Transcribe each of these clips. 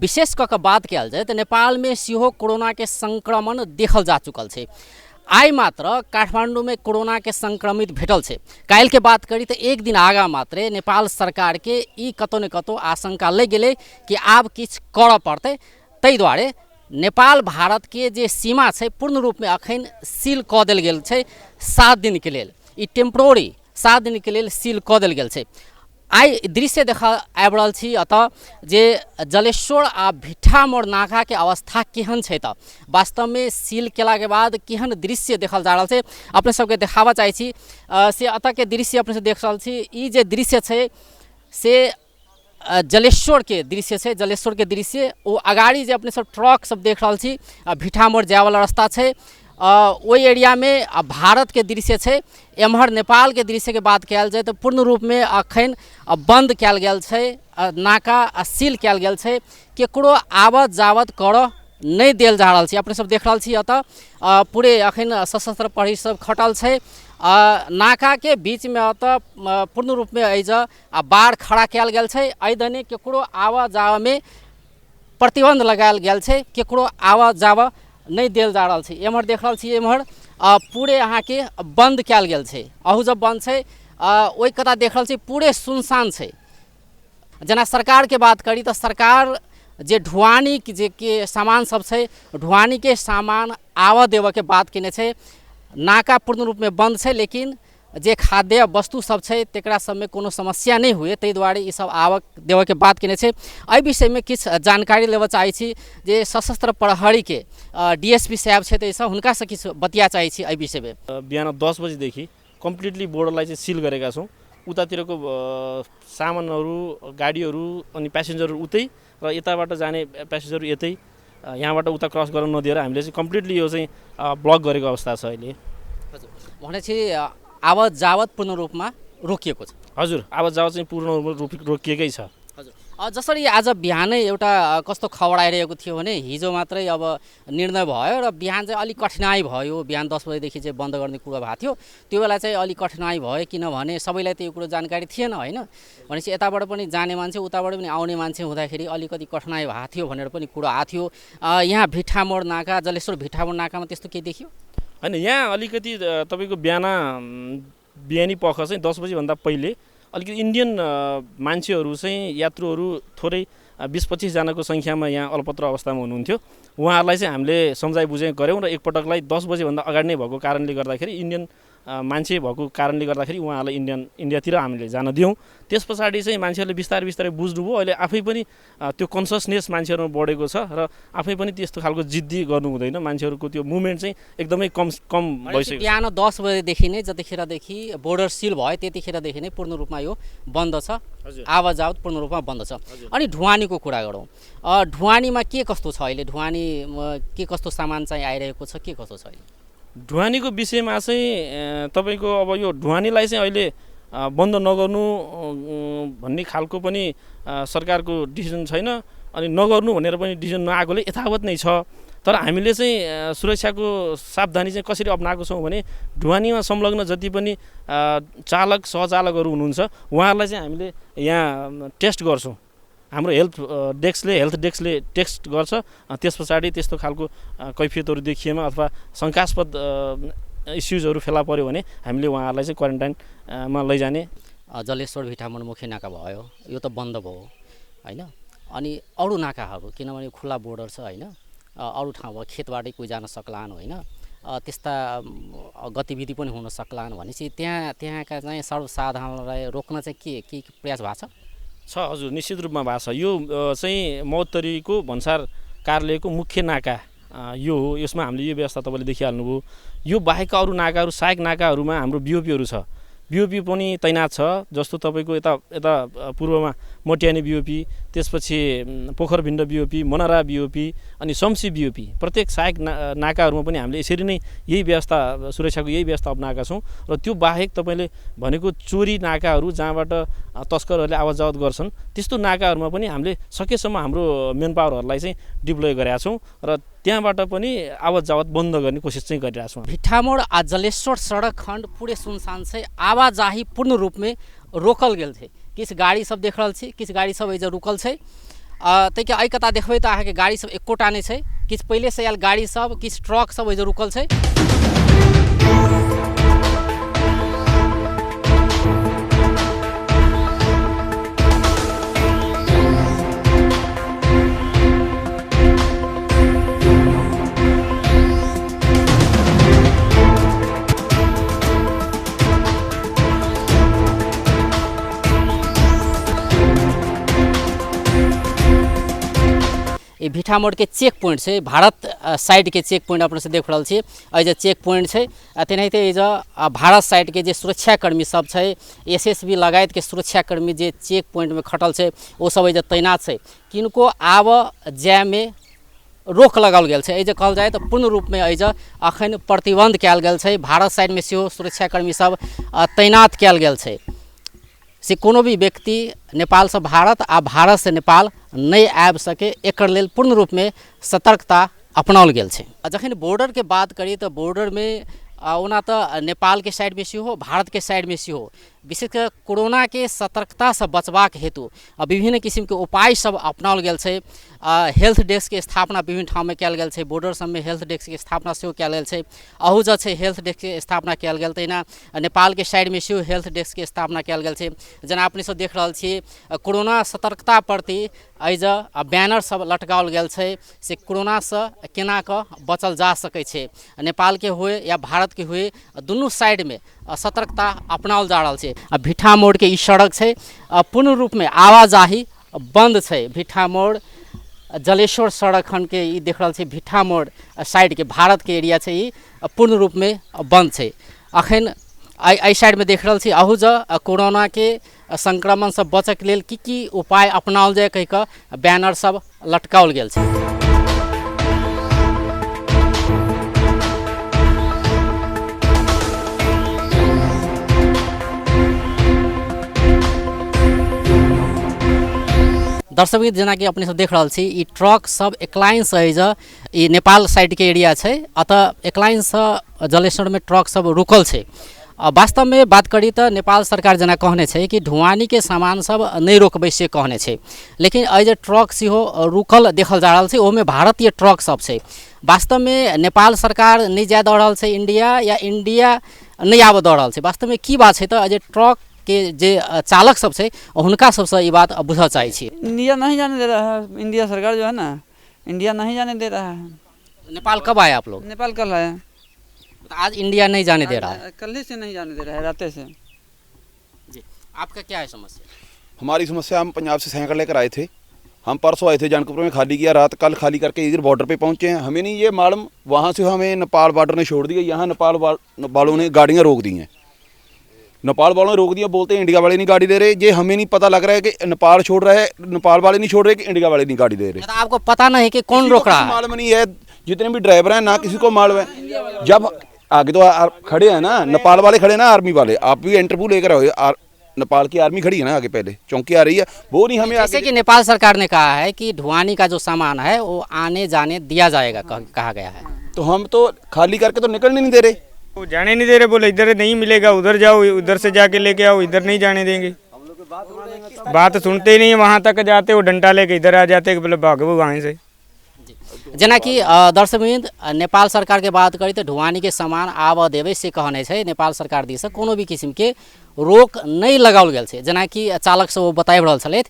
विशेष कऽ कऽ बात कयल जाय तऽ नेपालमे सेहो कोरोनाके संक्रमण देखल जा चुकल छै। आइ मात्र काठमाण्डूमे कोरोनाके संक्रमित भेटल छै। काल्हिके बात करी तऽ एक दिन आगाँ मात्रे नेपाल सरकारके ई कतहु ने कतहु आशंका लागि गेलै कि आब किछु करऽ पड़तै। ताहि दुआरे नेपाल भारतके जे सीमा छै पूर्ण रूपमे अखन सील कऽ देल गेल छै 7 दिनके लेल। ई टेम्प्रोरी 7 दिनके लेल सील कऽ देल गेल छै। आइ दृश्य देखऽ आबि रहल छी एतऽ जे जलेश्वर आ भिट्ठामोड़ नाकाके अवस्था केहन छै, तऽ वास्तवमे सील केलाके बाद केहन दृश्य देखल जा रहल छै अपने सबके देखाबऽ चाहै छी। से एतऽके दृश्य अपने सब देख रहल छी। ई जे दृश्य छै से जलेश्वरके दृश्य छै। जलेश्वरके दृश्य ओ अगाडि जे अपने सब ट्रक सब देख रहल छी, भिट्ठामोड़ जायवला रास्ता छै, ओहि एरियामे भारतके दृश्य छै। एम्हर नेपालके दृश्यके बात कयल जाय तऽ पूर्ण रूपमे अखन बन्द कयल गेल छै नाका, आ सील कयल गेल छै। केकरो आवत जावत करऽ नहि देल जा रहल छै। अपने सब देख रहल छी एतऽ पूरे अखन सशस्त्र प्रहरी सब खटल छै। नाकाके बीचमे एतऽ पूर्ण रूपमे एहि आ बाड़ खड़ा कयल गेल छै। एहि दने केकरो आबऽ जाबऽमे प्रतिबन्ध लगायल गेल छै, केकरो आबऽ जाबऽ नहि देल जा रहल छै। एम्हर देख रहल छी एम्हर पूरे अहाँके बन्द कयल गेल छै। अहू जब बन्द छै, ओहि कता देख रहल छी पूरे सुनसान छै। जेना सरकारके बात करी तऽ सरकार जे ढुआनी जे के सामान सब छै, ढुआनीके सामान आबऽ देबऽके बात केने छै। नाका पूर्ण रूपमे बन्द छै, लेकिन जे खाद्य वस्तु सब छै तकरा सबमे कोनो समस्या नहि हुए ताहि दुआरे ई सब आवक देबऽके बात केने छै। एहि विषयमे किछु जानकारी लेबऽ चाहै छी जे सशस्त्र प्रहरीके DSP साहेब छथि, एहिसँ हुनकासँ किछु बतिया चाहै छी एहि विषयमे। बिहान 10 बजीदेखि कम्प्लिटली बोर्डरलाई चाहिँ सिल गरेका छौँ। उतातिरको सामानहरू, गाडीहरू अनि प्यासेन्जरहरू उतै र यताबाट जाने प्यासेन्जरहरू यतै, यहाँबाट उता क्रस गर्न नदिएर हामीले चाहिँ कम्प्लिटली यो चाहिँ ब्लक गरेको अवस्था छ अहिले। हजुर, भनेपछि आवत जावत पूर्ण रूपमा रोकिएको छ? हजुर, आवत जावत चाहिँ पूर्ण रूपमा रोकिएकै छ। हजुर, जसरी आज बिहानै एउटा कस्तो खबर आइरहेको थियो भने हिजो मात्रै अब निर्णय भयो र बिहान चाहिँ अलिक कठिनाइ भयो। बिहान 10 बजीदेखि चाहिँ बन्द गर्ने कुरा भएको थियो, त्यो बेला चाहिँ अलिक कठिनाइ भयो किनभने सबैलाई त यो कुरो जानकारी थिएन होइन। भनेपछि यताबाट पनि जाने मान्छे उताबाट पनि आउने मान्छे हुँदाखेरि अलिकति कठिनाइ भएको थियो भनेर पनि कुरो आएको थियो। यहाँ भिट्ठामोड नाका, जलेश्वर भिट्ठामोड नाकामा त्यस्तो केही देखियो? होइन, यहाँ अलिकति तपाईँको बिहानी पख चाहिँ 10 बजीभन्दा पहिले अलिकति इन्डियन मान्छेहरू चाहिँ यात्रुहरू थोरै 20-25 जनाको सङ्ख्यामा यहाँ अलपत्र अवस्थामा हुनुहुन्थ्यो। उहाँहरूलाई चाहिँ हामीले सम्झाइ बुझाइ गऱ्यौँ र एकपटकलाई 10 बजीभन्दा अगाडि नै भएको कारणले गर्दाखेरि, इन्डियन मान्छे भएको कारणले गर्दाखेरि उहाँहरूलाई इन्डियातिर हामीले जान दियौँ। त्यस पछाडि चाहिँ मान्छेहरूले बिस्तारै बिस्तारै बुझ्नुभयो। अहिले आफै पनि त्यो कन्सियसनेस मान्छेहरूमा बढेको छ र आफै पनि त्यस्तो खालको जिद्दी गर्नु हुँदैन। मान्छेहरूको त्यो मुभमेन्ट चाहिँ एकदमै कम भइसक्यो। बिहान 10 बजेदेखि नै जतिखेरदेखि बोर्डर सिल भयो त्यतिखेरदेखि नै पूर्ण रूपमा यो बन्द छ, आवाज जावत पूर्ण रूपमा बन्द छ। अनि ढुवानीको कुरा गरौँ, ढुवानीमा के कस्तो छ अहिले? ढुवानी के कस्तो सामान चाहिँ आइरहेको छ, के कस्तो छ अहिले? ढुवानीको विषयमा चाहिँ तपाईँको अब यो ढुवानीलाई चाहिँ अहिले बन्द नगर्नु भन्ने खालको पनि सरकारको डिसिजन छैन, अनि नगर्नु भनेर पनि डिसिजन नआएकोले यथावत नै छ। तर हामीले चाहिँ सुरक्षाको सावधानी चाहिँ कसरी अप्नाएको छौँ भने ढुवानीमा संलग्न जति पनि चालक सहचालकहरू हुनुहुन्छ उहाँहरूलाई चाहिँ हामीले यहाँ टेस्ट गर्छौँ। हाम्रो हेल्थ डेस्कले टेस्ट गर्छ। त्यस पछाडि त्यस्तो खालको कैफियतहरू देखिएमा अथवा शङ्कास्पद इस्युजहरू फेला पऱ्यो भने हामीले उहाँहरूलाई चाहिँ क्वारेन्टाइनमा लैजाने। जलेश्वर भिट्ठामोड मुख्य नाका भयो, यो त बन्द भयो होइन। अनि अरू नाकाहरू किनभने खुल्ला बोर्डर छ होइन, अरू ठाउँ भयो खेतबाटै कोही जान सक्लान् होइन, त्यस्ता गतिविधि पनि हुन सक्लान् भनेपछि त्यहाँका चाहिँ सर्वसाधारणलाई रोक्न चाहिँ के प्रयास भएको छ? छ, हजुर, निश्चित रूपमा भएको छ। यो चाहिँ महोत्तरीको भन्सार कार्यालयको मुख्य नाका यो हो। यसमा हामीले यो व्यवस्था तपाईँले देखिहाल्नुभयो। यो बाहेकका अरू नाकाहरू, सहायक नाकाहरूमा हाम्रो बिओपीहरू छ, बिओपी पनि तैनात छ। जस्तो तपाईँको यता यता पूर्वमा मटियानी बिओपी, त्यसपछि पोखरभिण्ड बिओपी, मनरा बिओपी अनि सम्सी बिओपी, प्रत्येक सहायक नाकाहरूमा पनि हामीले यसरी नै यही व्यवस्था, सुरक्षाको यही व्यवस्था अप्नाएका छौँ। र त्यो बाहेक तपाईँले भनेको चोरी नाकाहरू जहाँबाट तस्करहरूले आवत जावत गर्छन् त्यस्तो नाकाहरूमा पनि हामीले सकेसम्म हाम्रो मेन पावरहरूलाई चाहिँ डिप्लोय गरेका छौँ र त्यहाँबाट पनि आवत जावत बन्द गर्ने कोसिस चाहिँ गरिरहेका छौँ। भिट्ठामोड आ जलेश्वर सडक खण्ड पुरै सुनसान छै, आवाजाही पूर्ण रूपमे रोकल गेल छै। किछु गाड़ी सब देख रहल छी, किछु गाड़ी सब एहिजे रुकल छै। ताहिके एहि कता देखबै तऽ अहाँके गाड़ी सब एकोटा नहि छै। किछु पहिलेसँ आयल गाड़ी सब, किछु ट्रक सब ओहि जे रुकल छै। ई भिठा मोड़के चेक पॉइंट छै, भारत साइडके चेक पॉइंट अपने से देख रहल छी। एहि जे चेक पॉइंट छै, तेनाहिते एहि जे भारत साइडके जे सुरक्षाकर्मी सब छै, एसएसबी लगायतके सुरक्षाकर्मी जे चेक पॉइंटमे खटल छै, ओ सब एहि जे तैनात छै। किनको आबऽ जायमे रोक लगाओल गेल छै। एहि जे कहल जाय तऽ पूर्ण रूपमे एहि जे अखन प्रतिबंध कयल गेल छै। भारत साइडमे सेहो सुरक्षाकर्मी सब तैनात कयल गेल छै से कोनो भी व्यक्ति नेपालसँ भारत आ भारतसँ नेपाल नहि आबि सके, एकर लेल पूर्ण रूपमे सतर्कता अपनाओल गेल छै। आ जखन बॉर्डरके बात करी तऽ बॉर्डरमे ओना तऽ नेपालके साइडमे सेहो, भारतके साइडमे सेहो विशेष कऽ कोरोनाके सतर्कतासँ बचबाक हेतु विभिन्न किसिमके उपाय सब अपनाओल गेल छै। हेल्थ डेस्कके स्थापना विभिन्न ठाममे कयल गेल छै। बॉर्डर सबमे हेल्थ डेस्कके स्थापना सेहो कयल गेल छै। अहू जे छै हेल्थ डेस्कके स्थापना कयल गेल, तहिना नेपालके साइडमे सेहो हेल्थ डेस्कके स्थापना कयल गेल छै। जेना अपने सब देख रहल छी, कोरोना सतर्कता प्रति एहि जे बैनर सब लटकाओल गेल छै से कोरोनासँ केना कऽ बचल जा सकै छै। नेपालके हुए या भारतके हुए, दुनू साइडमे सतर्कता अपनाओल जा रहल छै। आ भिठा मोड़के ई सड़क छै, पूर्ण रूपमे आवाजाही बन्द छै। भिठा मोड़ जलेश्वर सड़क खण्डके ई देख रहल छी, भिठा मोड़ साइडके भारतके एरिया छै, ई पूर्ण रूपमे बन्द छै। अखन एहि साइडमे देख रहल छी अहू जे कोरोनाके संक्रमणसँ बचऽके लेल की की उपाय अपनाओल जाय कहि कऽ बैनर सब लटकाओल गेल छै। दर्शक जेनाकि अपने सब देख रहल छी, ई ट्रक सब एक लाइनसँ एहि जे ई नेपाल साइडके एरिया छै, अतऽ एक लाइनसँ जलेश्वरमे ट्रक सब रुकल छै। वास्तवमे बात करी तऽ नेपाल सरकार जेना कहने छै कि ढुआनीके सामान सब नहि रोकबै से कहने छै, लेकिन एहि जे ट्रक सेहो रुकल देखल जा रहल छै, ओहिमे भारतीय ट्रक सब छै। वास्तवमे नेपाल सरकार नहि जाय दऽ रहल छै इंडिया, या इंडिया नहि आबऽ दऽ रहल छै। वास्तवमे की बात छै तऽ एहि जे ट्रक के जे चालक सब छै हुनका सबसँ ई बात बुझऽ चाहै छी। इंडिया नहीं जाने दे रहा है, इंडिया सरकार जो है ना, इंडिया नहीं जाने दे रहा है। नेपाल कब आए आप लोग? नेपाल कल आए। तो आज इंडिया नहीं जाने दे रहा है? कल ही से नहीं जाने दे रहा है, रात से। जी, आपका क्या है समस्या? हमारी समस्या, हम पंजाब से साइकिल लेकर आए थे, हम परसों आए थे, जनकपुर में खाली किया, रात कल खाली करके इधर बॉर्डर पे पहुंचे हैं। हमें नहीं ये मालूम, वहाँ से हमें नेपाल बॉर्डर ने छोड़ दिया, यहाँ नेपाल वालों ने गाड़ियाँ रोक दी हैं। नेपाल वालों ने रोक दिया, बोलते हैं इंडिया वाले नहीं गाड़ी दे रहे। ये हमें नहीं पता लग रहा है कि नेपाल छोड़ रहा है, नेपाल वाले नहीं छोड़ रहे कि इंडिया वाले नहीं गाड़ी दे रहे। मतलब आपको पता नहीं कि कौन रोक रहा है? मालूम नहीं है, जितने भी ड्राइवर हैं ना किसी को मालूम है। जब आगे तो खड़े हैं ना नेपाल वाले, खड़े ना आर्मी वाले, आप भी इंटरव्यू लेकर आओ, नेपाल की आर्मी खड़ी है ना आगे, पहले चौकी आ रही है, वो नहीं हमें। जैसे कि नेपाल सरकार ने कहा है कि ढुआनी का जो सामान है वो आने जाने दिया जाएगा, कहा गया है। तो हम तो खाली करके तो निकलने नहीं दे रहे, वो जाने नहीं दे रहे, बोले इधर नहीं मिलेगा, उधर जाओ, उधर से जाके लेके आओ, इधर नहीं जाने देंगे। बात सुनते ही नहीं, वहाँ तक जाते वो डंडा लेके इधर आ जाते, बोले भागो वहाँ से। जेनाकि दर्शकवृन्द, नेपाल सरकारके बात करी तऽ ढुआनीके सामान आबऽ देबै से कहने छै। नेपाल सरकार दिससँ कोनो भी किसिमके रोक नहि लगाओल गेल छै। जेनाकि चालक सब ओ बताबि रहल छलथि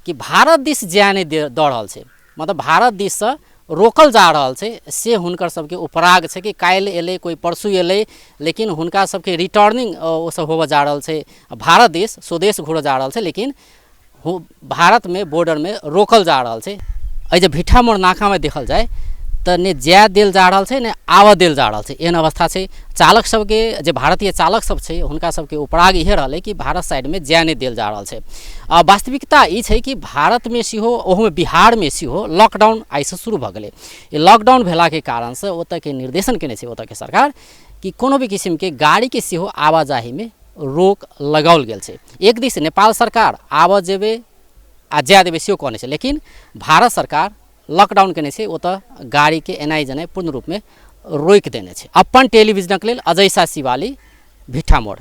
कि भारत दिस जाय नहि दऽ रहल छै, मतलब भारत दिससँ रोकल जा रहल छै, से हुनकर सबके उपराग छै कि काल्हि एलै कोइ परसू एलै, लेकिन हुनका सबके रिटर्निंग ओ सब होबऽ जा रहल छै, भारत दिस स्वदेश घुरऽ जा रहल छै, लेकिन भारतमे बॉर्डरमे रोकल जा रहल छै। एहि जे भिठा मोड़ नाकामे देखल जाय तऽ ने जाय देल जा रहल छै ने आबऽ देल जा रहल छै, एहन अवस्था छै। चालक सबके जे भारतीय चालक सब छै हुनका सबके उपराग इहे रहलै कि भारत साइडमे जाय नहि देल जा रहल छै। वास्तविकता ई छै कि भारतमे सेहो, ओहोमे बिहारमे सेहो लॉकडाउन आइसँ शुरू भऽ गेलै। ई लॉकडाउन भेलाके कारणसँ ओतऽके निर्देशन केने छै ओतऽके सरकार कि कोनो भी किसिमके गाड़ीके सेहो आवाजाहीमे रोक लगाओल गेल छै। एक दिस नेपाल सरकार आबऽ जेबै आ जाय देबै सेहो कहने छै, लेकिन भारत सरकार लॉकडाउन केने छै, ओतऽ गाड़ीके एनाइ जेनाइ पूर्ण रूपमे रोकि देने छै। अपन टेलीविजनक लेल अजय शाह शिवाली, भिट्ठा मोड़।